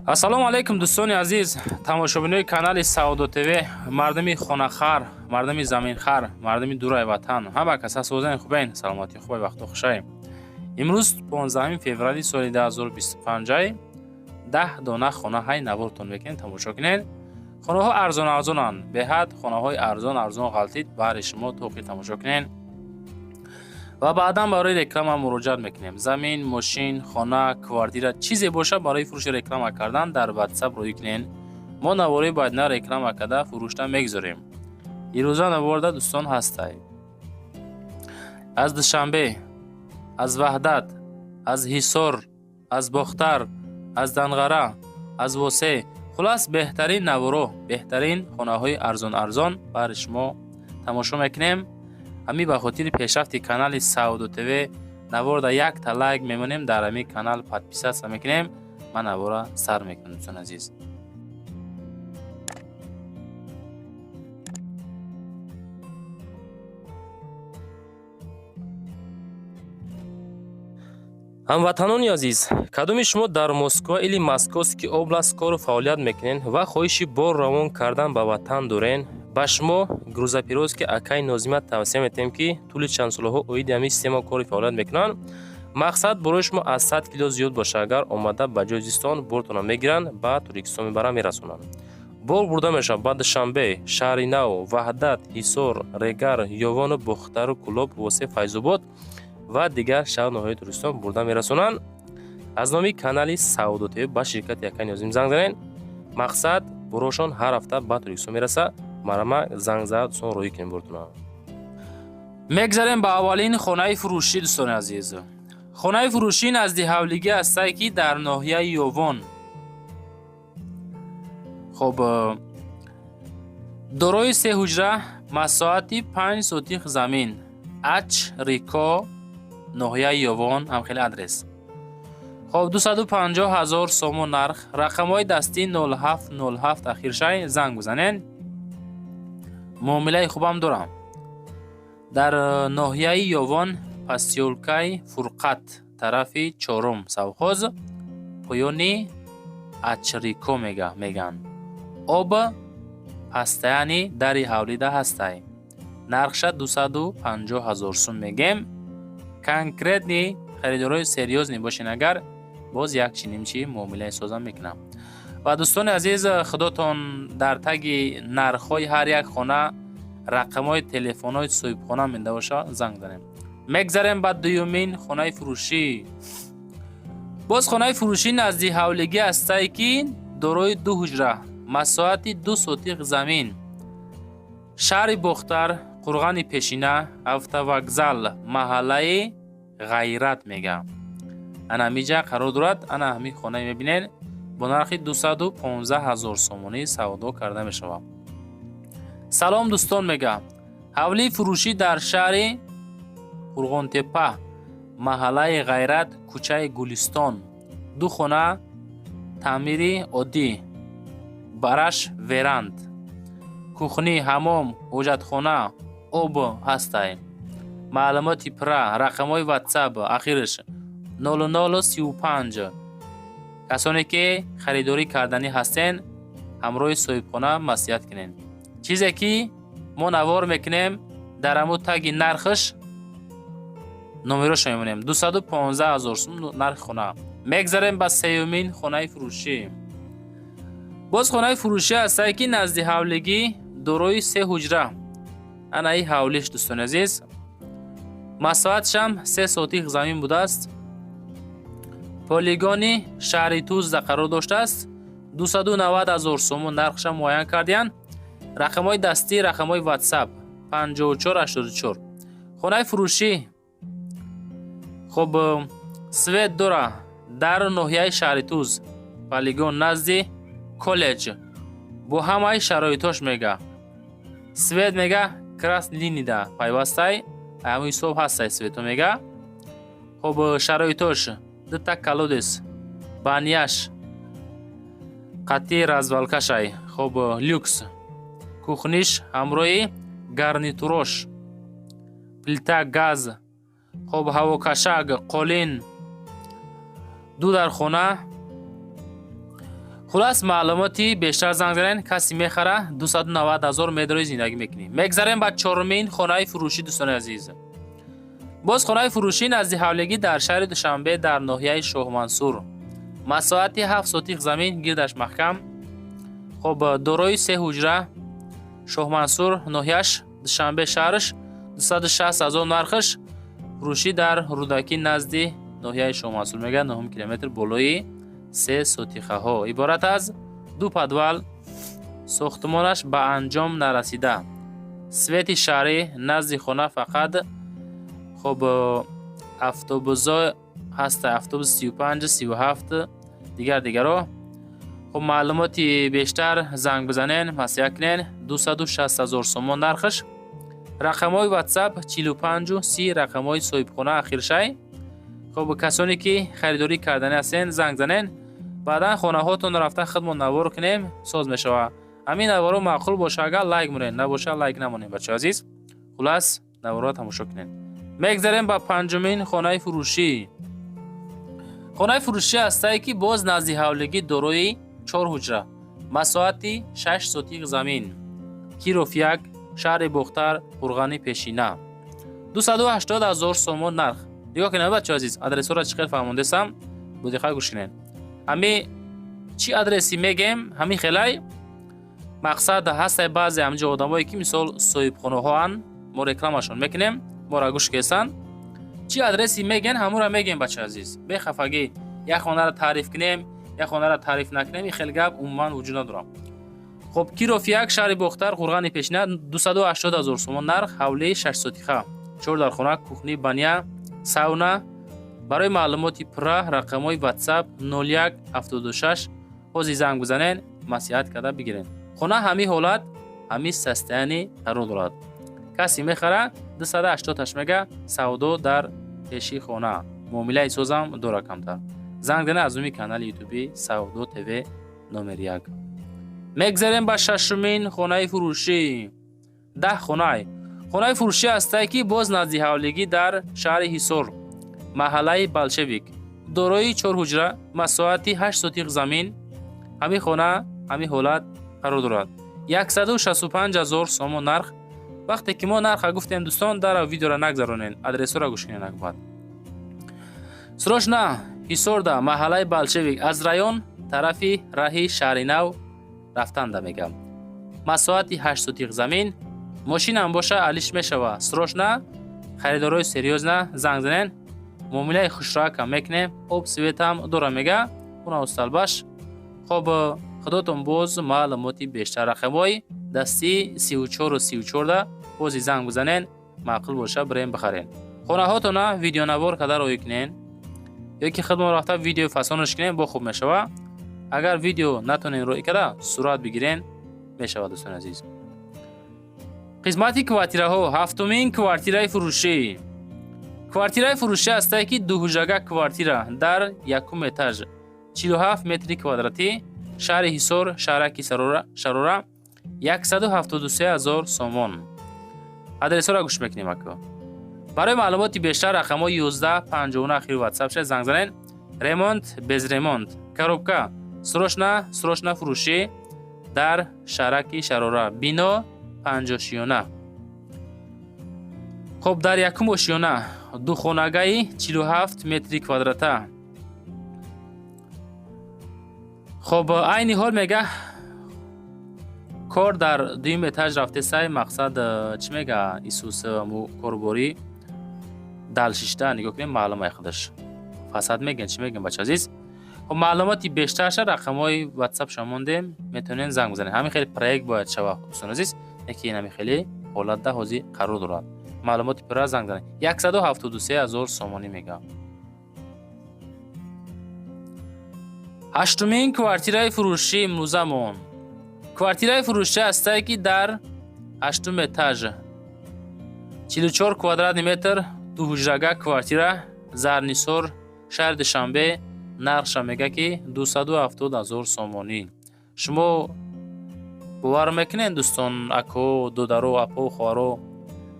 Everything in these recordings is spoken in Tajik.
Ассалому алайкум, дӯстони азиз, тамошобинои канали Савдо ТВ, мардуми хонахар, мардуми заминхар, мардуми дурай ватан, ҳама кас ҳастозани хубен, саломатӣ хубай, вақту хушай. Имрӯз 15 феврали соли 2025, 10 дона хона ҳай навортон мекунем, тамошо кунед. Хонаҳо арзон арзонанд, беҳад хонаҳои арзон арзон ғалтид баҳри шумо, тоқи тамошо кунед ва баъдан барои реклама муроҷиат мекунем. Замин, мошин, хона, квартира, чизе бошад барои фурӯши реклама кардан дар WhatsApp рӯй кунед. Мо навораи баъдина реклама карда фурӯшта мегузорем. Ирӯза наворда дӯстон ҳастай аз Душанбе, аз Ваҳдат, аз Ҳисор, аз Бохтар, аз Данғара, аз Восе. Хулас, беҳтарин наворо, беҳтарин хонаҳои арзон арзон баҳри шумо тамошо мекунем. Ҳамин ба хотири пешрафти канали Савдо ТВ наворда якта лайк мемонем, дар ҳамин канал подписаться мекунем. Ман навора сар мекунам, дӯстони азиз. Ҳамватанони азиз, кадоми шумо дар Москва или Московский область кору фаъолият мекунед ва хоҳиши бор равон кардан ба ватан дорен, ба шумо грузоперевозки акаи Нозима тавсия метиҳем, ки тӯли чанд солаҳо оиди ҳамин система кори фаъолият мекунанд. Мақсад, борои шумо аз 100 кило зиёд бошад, агар омада ба ҷои зистон бортона мегиранд, ба Тоҷикистон мебаранд, мерасонанд. Бор бурда мешавад ба Душанбе, Шаҳри Нав, Ваҳдат, Ҳисор, Регар, Ёвону Бохтару Кӯлоб, Восе, Файзобод ва дигар шаҳру ноҳияи Тоҷикистон бурда мерасонанд. Аз номи канали Савдо ТВ ба ширкати акаи Нозим занг занед. Мақсад, борошон ҳар ҳафта ба Тоҷикистон мерасад. Марама занг зад, дӯстон, роҳӣ кунем бортона. Мегзарем ба аввалин хонаи фурӯшӣ, дӯстони азиз. Хонаи фурӯшӣ назди ҳавлигӣ ҳастае, ки дар ноҳияи Ёвон. Хоб, дорои се ҳуҷра, масоҳати 5 сотих замин, Ач Рико, ноҳияи Ёвон, ҳамхели адрес. Хоб, 250 ҳазор сомон нарх, рақамҳои дастӣ 0707 ахиршай, занг бизанед. Муомилаи хубам дорам. Дар ноҳияи Ёвон, посёлкаи Фурқат, тарафи чорум совхоз, поёни Ачрико мегӯянд. Об пастаяни дари ҳавлида ҳастай. Нархша 250 ҳазор сум мегем. Конкретный харидорои серьёзный бошен, агар боз як чинимчи муомилаи созам мекунам. Ва дӯстони азиз, худотон дар таги нархҳои ҳар як хона рақамҳои телефонҳои соҳибхона монда боша, занг занем. Мегзарем ба дуюмин хонаи фурӯшӣ. Боз хонаи фурӯшӣ назди ҳавлигӣ ҳастае, ки дорои ду ҳуҷра, масоҳати 2 сотиқ замин, шаҳри Бохтар, Қурғани Пешина, автовокзал, маҳаллаи Ғайрат мегӯям. Ана ҳамиҷа қарор дорад. Ана ҳамин хонае мебинед, бо нархи 215 ҳазор сомонӣ савдо карда мешавад. Салом, дӯстон, мегӯям. Ҳавлии фурӯшӣ дар шаҳри Қурғонтеппа, маҳаллаи Ғайрат, кӯчаи Гулистон, ду хона, таъмири оддӣ, бараш веранд, кухня, ҳамом, ҳоҷатхона, об ҳастай. Маълумоти пурра, рақамҳои WhatsApp ахираш 0035. Касоне ки харидорӣ карданӣ ҳастен, ҳамроҳи соҳибхона маслиҳат кунед. Чизе ки мо навор мекунем, дар ҳамун таги нархаш номерошо мемонем. 215 ҳазор сум нархи хона. Мегзарем ба сеюмин хонаи фурӯшӣ. Боз хонаи фурӯшӣ ҳастае, ки назди ҳавлигӣ, дорои се ҳуҷра. Ана и ҳавлиш, дӯстони азиз, масоҳатшам 3 сотих замин будааст, полигони шаҳри Тузда қарор доштааст. 290 ҳазор сомон нархша муайян кардиянд. Рақамҳои дастӣ, рақамҳои WhatsApp 5484. Хонаи фурӯшӣ, хоб, свет дора, дар ноҳияи шаҳри Туз, полигон, назди коллеҷ, бо ҳамаи шароитош мега. Свет мега красный линияда пайвастай, ҳамун ҳисоб ҳастай свето мега. Хоб, шароитош дута колодец, баняш қатъи развалкашай. Хоб, люкс кухниш ҳамроҳи гарнитурош, плита газ, хоб, ҳавокашак, қолин, ду дар хона. Хулас, маълумоти бештар занг занен. Касе мехара, 290 ҳазор медрои зиндагӣ мекунӣ. Мегзарем ба чорумин хонаи фурӯшӣ, дӯстони азиз. Боз хонаи фурӯшӣ назди ҳавлигӣ дар шаҳри Душанбе, дар ноҳияи Шоҳмансур, масоҳати 7 сотих замин, гирдаш маҳкам. Хоб, дорои се ҳуҷра, Шоҳмансур ноҳияш, Душанбе шаҳраш, 260 ҳазор нархаш. Фурӯшӣ дар Рӯдакӣ, назди ноҳияи Шоҳмансур мегӯяд, нуҳум километр, болои се сотихаҳо, иборат аз ду подвал, сохтмонаш ба анҷом нарасида, свети шаҳрӣ назди хона фақат. Хоб, автобусҳо ҳаста, автобус 35, 37, дигар дигаро. Хоб, маълумоти бештар занг бизанен, маслиҳат кунен. 260 ҳазор сомон нархаш. Рақамҳои WhatsApp 45 30, рақамҳои соҳибхона ахиршай. Хоб, касоне ки харидорӣ карданӣ ҳастен, занг занен. Баъдан хонаҳотонро рафта худмон навор кунем, соз мешавад. Ҳамин наворо маъқул боша, агар лайк монед, набоша, лайк намонед, бачаҳо азиз. Хулас, наворро тамошо кунед. Мегзарем ба панҷумин хонаи фурӯшӣ. Хонаи фурӯшӣ ҳастае, ки боз назди ҳавлигӣ, дорои чор ҳуҷра, масоҳати 6 сотих замин, Киров 1, шаҳри Бохтар, Қурғани Пешина, 280 ҳазор сомон нарх. Нигоҳ кунед, бачаҳо азиз, адресҳоро чӣ хел фаҳмондесам, бодиққат гӯш кунед. Ҳами чӣ адреси мегем, ҳамин хелай мақсад ҳастай. Баъзе ҳаминҷо одамое ки, мисол, соҳибхонаҳоанд, мо рекламашон мекунем, моро гӯш кесанд. Чӣ адреси меген, ҳамура мегем, бачаҳо азиз, бехафагӣ. Як хонаро таъриф кунем, як хонаро таъриф накунем, ин хел гап умуман вуҷуд надорад. Хоб, Киров 1, шаҳри Бохтар, Қурғани Пешина, 280 ҳазор сомон нарх, ҳавлии 6 сотиха, чор дархона, кухня, баня, сауна. Барои маълумоти пурра рақамҳои WhatsApp 01 76, ҳозир занг бизанен, маслиҳат карда бигирен. Хона ҳамин ҳолат, ҳамин состояние қарор дорад. Касе мехара, 280-аш мега, савдо дар пеши хона, муомилаи созам дора. Камтар занг зана аз номи канали ютуби Савдо ТВ номер 1. Мегзарем ба шашумин хонаи фурӯшӣ. 10 хонай. Хонаи фурӯшӣ ҳастае, ки боз назди ҳавлигӣ дар шаҳри Ҳисор, маҳаллаи Болшевик, дорои чор ҳуҷра, масоҳати 8 сотиқ замин. Ҳамин хона ҳамин ҳолат қарор дорад, 165 ҳазор сомон нарх. Вақте ки мо нарха гуфтем, дӯстон, дара видеоро нагзаронен, адресҳоро гӯш кунед. Акбад срочно Ҳисорда, маҳаллаи Болшевик, аз район тарафи раҳи Шаҳринав рафтанда мегам, масоҳати 8 сотиқ замин, мошинам боша, алиш мешава. Срочно харидорои серьёзно занг занен, муомилаи хушроакам мекунем. Об, светам дора мега уна усталбаш. Хоб, худотон боз маълумоти бештар рақамҳои дастии 34 34-да бози занг бизанен. Маъқул боша, бирем бихарен. Хонаҳотона видеонавор карда роӣ кунен ё ки худмон рафта видео фасонаш кунем, бо хуб мешава. Агар видео натонен роӣ карда, сурат бигирен, мешавад, дӯстони азиз. Қисмати квартираҳо. Ҳафтумин квартираи фурӯшӣ. Квартираи фурӯшӣ ҳастае, ки дуҳуҷрага квартира дар якум этаж, 47 метри квадратӣ, шаҳри Ҳисор, шаҳраки Шарора, 173 ҳазор сомон. Адресҳоро гӯш мекунем, ако. Барои маълумоти бештар рақамҳои 11 59 ахири ватсап шед, занг занед. Ремонт, без ремонт, коробка. Срочно, срочно фурӯшӣ дар шаҳраки Шарора, бино панҷошиёна. Хоб, дар якум ошиёна духонагаи 47 метри квадрата. Хоб, айни ҳол мега, кор дар дуюм этаж рафтесай. Мақсад, чӣ мега, исус корборӣ дал шишта. Нигоҳ кунем, маълумай худаш фасад мегӯян, чӣ мегӯян, бача азиз. Хоб, маълумоти бештарша рақамҳои ватсапша мондем, метавонед занг бизанед. Ҳамин хеле проект бояд шава, дӯстони азиз, яке ин хеле ҳолатда ҳозир қарор дорад. Маълумоти пурра занг занед. 173 ҳазор сомонӣ мегӯям. Ҳаштумин квартираи фурӯшии имрӯзамон. Квартираи фурӯшӣ ҳастае, ки дар ҳаштум этаж, 44 квадратный метр, дуҳуҷрага квартира, Зарнисор, шаҳри Душанбе. Нархша мега, ки 270 ҳазор сомонӣ. Шумо бовар мекунед, дӯстон, ако, додаро, апо, хоҳаро,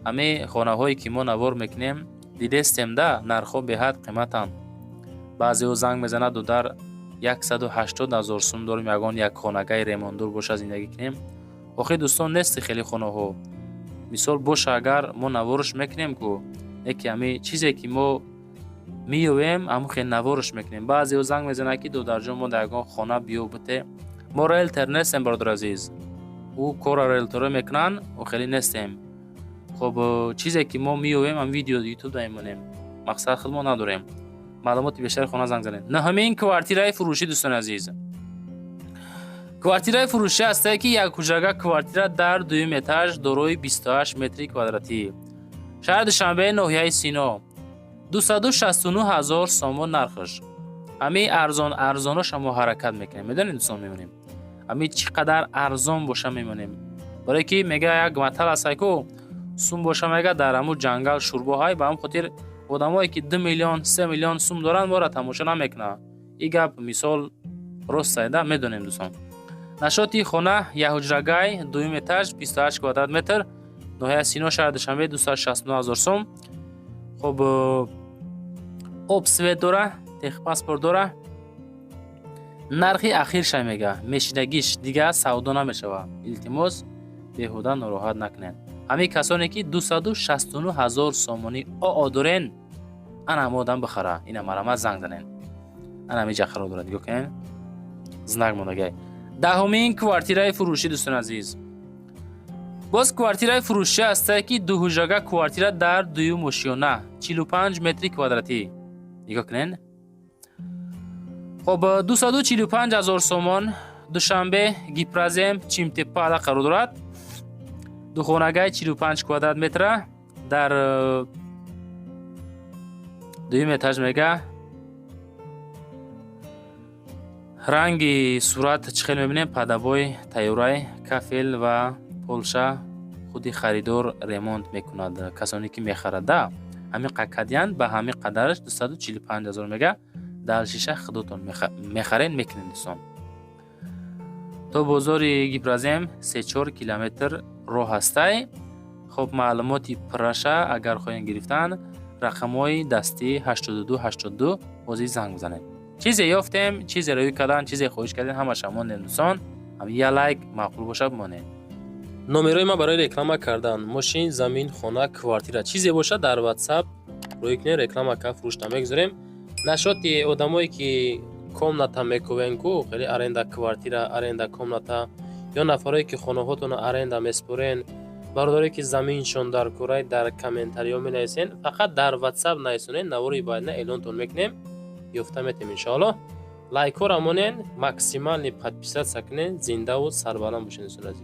ҳамин хонаҳое ки мо навор мекунем, дидестем да, нархҳо беҳад қиматанд. Баъзеҳо занг мезанад: «Додар, 180 000 сум дорем, ягон як хонагаи ремонтдор боша, зиндагӣ кунем. Охир, дӯстон, нести хеле хонаҳо. Мисол боша, агар мо наворш мекунем ку, яке ҳами чизе ки мо меёвем, ҳамун хел наворш мекунем. Баъзеҳо занг мезананд, ки додарҷон, мо дар ягон хона биё бите. Мо риэлтор нестем, бародар азиз, ӯ корро риэлторо мекунанд, мо хеле нестем. Хоб, чизе ки мо меёвем, ҳам видео Ютуб да мемонем, мақсад худ мо надорем. Маълумоти бештари хона занг занед. Наҳумин квартираи фурӯшӣ, дӯстони азиз. Квартираи фурӯшӣ ҳастае, ки якҳуҷрага квартира дар дуюм этаж, дорои 28 метри квадратӣ, шаҳри Душанбе, ноҳияи Сино, 269 000 сомон нархш. Ҳамин арзон арзоноша мо ҳаракат мекунем, медонед, дӯстон, мемонем. Ҳамин чӣ қадар арзон боша, мемонем, барое ки мега як матал ҳастай ку, сум боша, мега, дар ҳамун ҷангал шӯрбо ҳай. Ба ҳамн хотир одамое ки 2 миллион, 3 миллион сум доранд, моро тамошо намекунанд. И гап мисол ростайда, медонем, дӯстон. Нашоти хона якҳуҷрагай, дуюм этаж, 28 квадрат метр, ноҳияи Сино, шаҳри Душанбе, 269 000 сум. Хоб, об, свет дора, техпаспорт дора. Нархи ахирша, мега, мешидагиш, дига савдо намешавад. Илтимос, беҳуда нороҳат накунед. Ҳамин касоне ки 269 000 сомонӣ оо дорен, ана ҳама одам бихара, ина марҳамат, занг занен. Ана ҳамиҷа қарор дорад, нигоҳ кунед, знак мондагай. 10-умин квартираи фурӯшӣ, дӯстони азиз. Боз квартираи фурӯшӣ ҳастае, ки дуҳуҷрага квартира дар дуюм ошёна, 45 метри квадратӣ, нигоҳ кунед. Хоб, 245 000 сомон, Душанбе, Гипрозем, Чимтепада қарор дорад. Духонагаи 45 квадрат метра дар дуюм этаж. Мега, ранги сурат чӣ хел мебинем, под обои тайёрай, кафел ва полша худи харидор ремонт мекунад. Касоне ки мехарада, ҳамин қакадиян, ба ҳамин қадараш 245 000. Мега, дальше ша худотон мехарен, мекунед, дӯстон. То бозори Гипрозем 3-4 километр роҳ ҳастай. Хоб, маълумоти пурраша агар хоҳем гирифтан, рақамҳои дастӣ 82 82, ҳозир занг бизанед. Чизе ёфтем, чизе рӯй кардан, чизе хоҳиш кардем, ҳамаша мондем, дӯстон. Я лайк маъқул бошад, монед. Номерои ман барои реклама кардан мошин, замин, хона, квартира, чизе бошад, дар Ватсап рӯй кунед, реклама кард, фурӯшта мегузорем. Нашоти одамое ки комната мекувен ку, хеле аренда квартира, аренда комната, ё нафарое ки хонаҳотонро аренда меспорен, бародарое ки заминшон дар курай, дар комментариҳо менависен. Фақат дар Ватсап нависонед, навори баъдина эълонтон мекунем, ёфта метем, иншоаллоҳ. Лайкҳоро монен, максимальный подписаться кунед. Зиндаву сарбаланд бошед, дӯстони азиз.